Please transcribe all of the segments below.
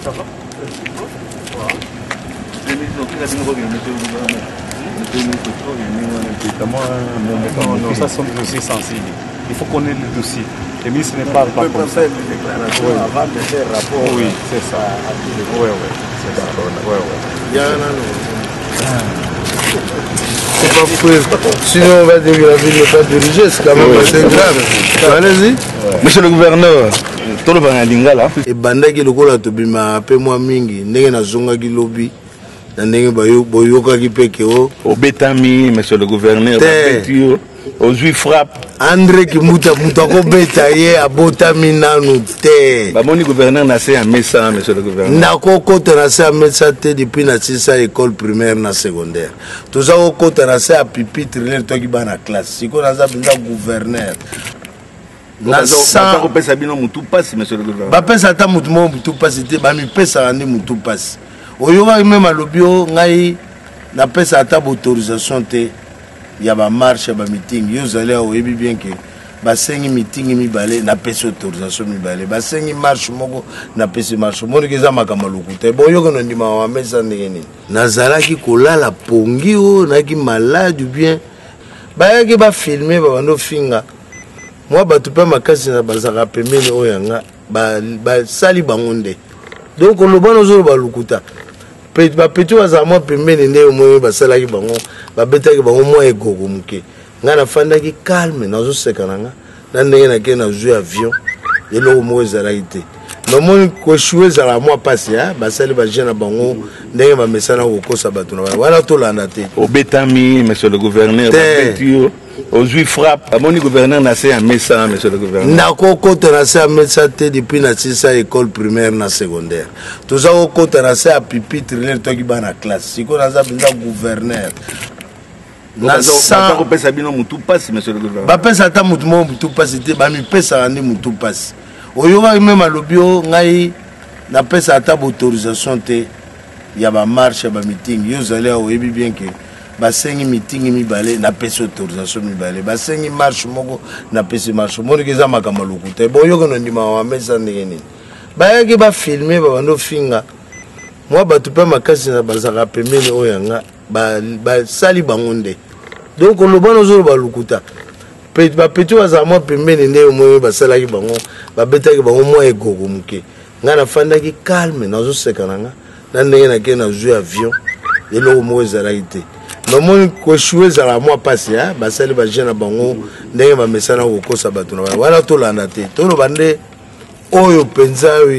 Ça va? Non, non, ça sont des dossiers sensibles. Il faut connaître le dossier. Les ministres ne parlent pas comme ça. Une déclaration Oui. avant de faire rapport. Oui, c'est ça. Oui, oui, c'est ça. Oui, oui. C'est pas possible. Sinon, on va dire que la ville n'est pas dirigée, c'est quand même assez grave. Allez-y. Monsieur le gouverneur, toloba na lingala. Ebandaki lokola tobimaka mpe mwa mingi, ndenge nazongaki lobi na ndenge boyokaki mpe ke o Obetami, monsieur le gouverneur. Te. Babeti yo, ozwi frappe. Andre Kimbuta, moto akobeta ye abotami nanu te. Bamoni gouverneur na se ya mesa, monsieur le gouverneur. Nakokota na se ya mesa te. Depuis nasilisa école primaire na secondaire, toza kokota na se ya pupitre lere toki bana classe. Sikoyo naza mpenza gouverneur na Baza kopesa bino mutu mpasi, monsieur le gouverneur. Bapesa ata motu moko motu mpasi te, bamipesaka nde motu mpasi. Oyokaki même alobi o ngai napesa ata baautorisation te ya bamarche, ya bameeting. Yo ozali awa, oyebi bien ke basengi meeting mibale, napesi autorisation mibale. Basengi marche moko, napesi marche. Omoniki eza makambo ya lokuta. Boyoki na ndimaka bamesa ndenge nini? Nazalaki kolala pongi oyo, nayaki malade ou bien bayaki bafilme, babandi ofinga mwa bato mpe makasi na bazalaka pembeni oyo yanga basali bango nde. Donc oloba nozoloba lokuta. Bapeti bazala mwa pembeni nde omoni basalaki bango, babetaki bango mwa egoko moke. Ngai nafandaki calme, nazoseka na nga na ndenge nakei nazwi avion, eloko moko ezalaki te. Namoni koéchouer ezalaka mwa mpasi. Basali bajeune na bango ndenge bamesana kokosa bato na bango wana, tolanda te. Obetami, monsieur le gouverneur. Te. Babeti yo, ozwi frappe. Bamoni gouverneur na se ya mesa, monsieur le gouverneur. Nakokota na se ya mesa te. Depuis nasilisa école primaire na secondaire, toza kokota na se ya pupitre lere toki bana classe. Sikoyo naza mpenza gouverneur na Baza kopesa bino mutu mpasi, monsieur le gouverneur. Bapesa ata motu moko motu mpasi te, bamipesaka nde motu mpasi. Oyokaki même alobi o ngai napesa ata baautorisation te ya bamarche, ya bameeting. Yo ozali awa, oyebi bien ke basengi meeting mibale, napesi autorisation mibale. Basengi marche moko, napesi marche. Omoniki eza makambo ya lokuta. Boyoki na ndimaka bamesa ndenge nini? Bayaki bafilme, babandi ofinga mwa bato mpe makasi na bazalaka pembeni oyo yanga basali bango nde. Donc oloba nozoloba lokuta. Bapeti bazala mwa pembeni nde omoni basalaki bango, babetaki bango mwa egoko moke. Ngai nafandaki calme, nazoseka na nga na ndenge nakei nazwi avion, eloko moko ezalaki te. Namoni koéchouer ezalaka mwa mpasi. Basali bajeune na bango ndenge bamesana kokosa bato na bango wana, tolanda te. Toloba nde oyo mpenza oyo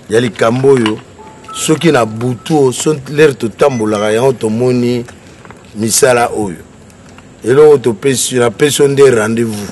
ya likambo oyo, soki na butu so lere totambolaka yango, tomoni misala oyo. Eloko topesi, napesi yo nde rendez-vous.